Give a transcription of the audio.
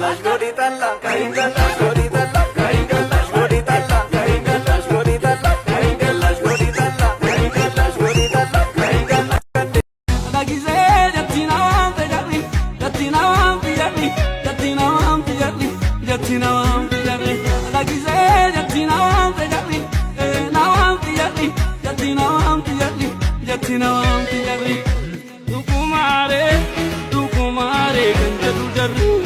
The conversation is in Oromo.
Gallash godhi talla, gallash godhi talla, gallash godhi talla, gallash godhi talla, gallash godhi talla, gallash godhi talla, gallash. Dhagisee jatti namaan fayyadhi, jatti namaan fayyadhi, jatti namaan fayyadhi, jatti namaan fayyadhi. Dhagisee jatti namaan fayyadhi, namaan fayyadhi, jatti namaan fayyadhi, jatti namaan fayyadhi. Dhugumaaree, dhugumaaree kan jedhu jarri.